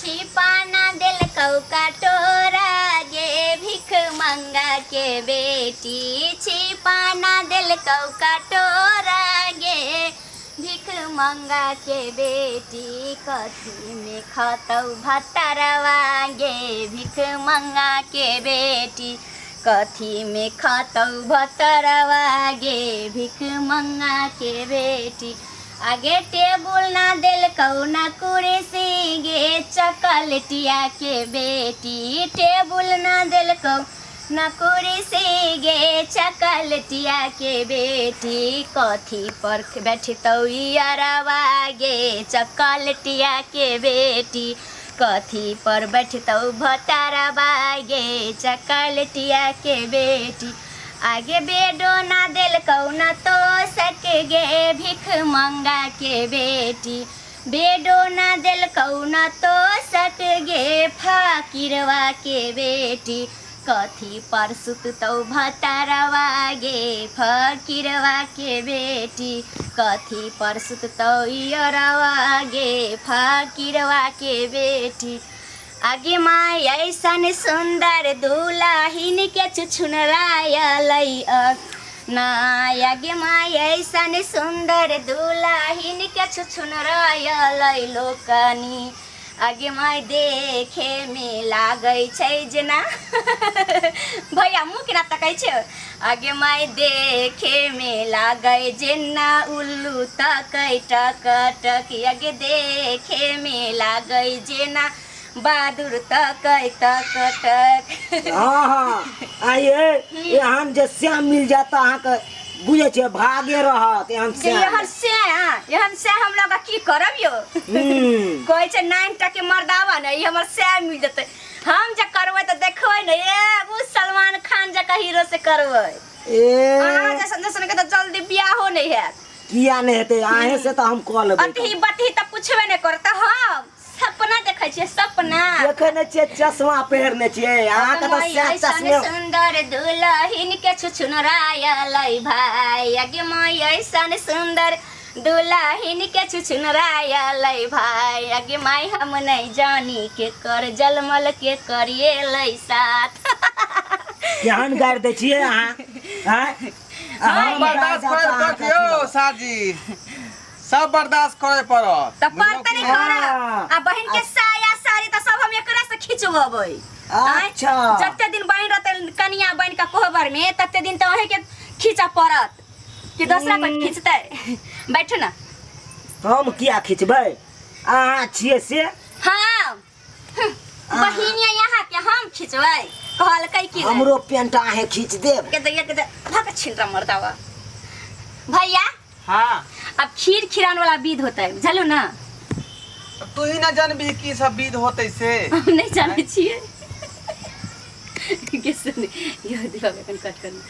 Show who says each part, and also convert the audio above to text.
Speaker 1: छिपाना देलकौ कटोरा गे भीख मंगा के बेटी, छिपाना देलकौ कटोरा गे भीख मंगा के बेटी, कथी में खतौ भतरवा गे भीख मंगा के बेटी, कथी में खतौ भतरवा गे भीख मंगा के बेटी। आगे टेबुल ना देलकौ ना कुर्सी गे चकलटिया के बेटी, टेबुल ना देलकौ ना कुर्सी गे चकलटिया के बेटी, कथी पर बैठतौ अरवा गे चकलटिया के बेटी, कथी पर बैठतौ भतरवा गे चकलटिया के बेटी। आगे बेडो ना देलकौ ना तो सक गे भीख मंगा के बेटी, बेडो ना देलकौ ना तो सक गे फकीरवा के बेटी, कथी पर सुततौ भतरवा गे फकीरवा के बेटी, कथी पर सुततौ यरवा गे फकीरवा के बेटी। आगे माय ऐसन सुंदर दुलाहिन के छुछुनरायलै ना, आगे माय ऐसन सुंदर दुलाहिन के छुछुनरायलै लोकनी, आगे माय देखे में लागै छै जेना भैया मुँह केना तकै छै, आगे माय देखे में लागै जेना उल्लू तकै टक टक, आगे देखे में लागै जेना बहादुर तकै तक टक।
Speaker 2: हाँ हाँ, आइए एहन जे श्याम मिल जाता अहाँके बुझै छियै भागे रहत एहन
Speaker 1: जे
Speaker 2: श्याम।
Speaker 1: एहन श्याम, एहन श्याम हम लोग की करब यौ? कहै छै 9 टा के मर्दावा ने, ई हमर श्याम मिल जेतै। हम जे करबै तऽ देखबै ने, ए उ सलमान खान जकाँ हीरो से करबै।
Speaker 2: ए
Speaker 1: अहाँ जैसन जैसन के तऽ जल्दी बियाहो नहि हैत।
Speaker 2: किया नहि हेतै? अहें से तऽ हम कऽ लेबै।
Speaker 1: अतही बतही तऽ पुछबे नहि करत। हम सपना देखै छियै, सपना
Speaker 2: देखै नहि छियै, चश्मा पहिरने छियै अहाँके तऽ सएह
Speaker 1: ऐसन
Speaker 2: चश्मे।
Speaker 1: सुंदर दुलहिन के छुछुनरायलै भाई, आगे माय ऐसन सुंदर दुलहिन के छुछुनरायलै भाई, आगे माय हम नहीं जानी के कर जलमल के करिएलै साथ।
Speaker 2: केहन गारि दै छियै अहाँ? आँय?
Speaker 3: हम बर्दाश्त करे पड़त यौ साजी, सब बर्दाश्त करे पड़त।
Speaker 1: तऽ पड़तै नहि करब।
Speaker 2: हाँ।
Speaker 1: आ बहिन के साया साड़ी तऽ सब हम एकरा से खिंचबेबै।
Speaker 2: अच्छा।
Speaker 1: जते दिन बहिन रहतै कनिया बनि के कोहबर में तते दिन तऽ अहीं के खींचऽ पड़त कि दोसरा कोई खींचतै? बैठू ना।
Speaker 2: हम किया खिंचबै? अहाँ छियै से।
Speaker 1: हाँ, बहिनिया यहाँ के हम खिंचबै कहलकै कि नहि?
Speaker 2: हमरो पेंट अहें खींच देब।
Speaker 1: के दैया के दे भक छिनरा मर्दावा। भैया
Speaker 3: हाँ,
Speaker 1: अब खीर खिरान वाला विध होता है, बुझलू ना?
Speaker 3: तू ही ना जानबी की सब विध होते से।
Speaker 1: हम नहीं जानै छियै। के सुने यो दिमाग एखन कट करना।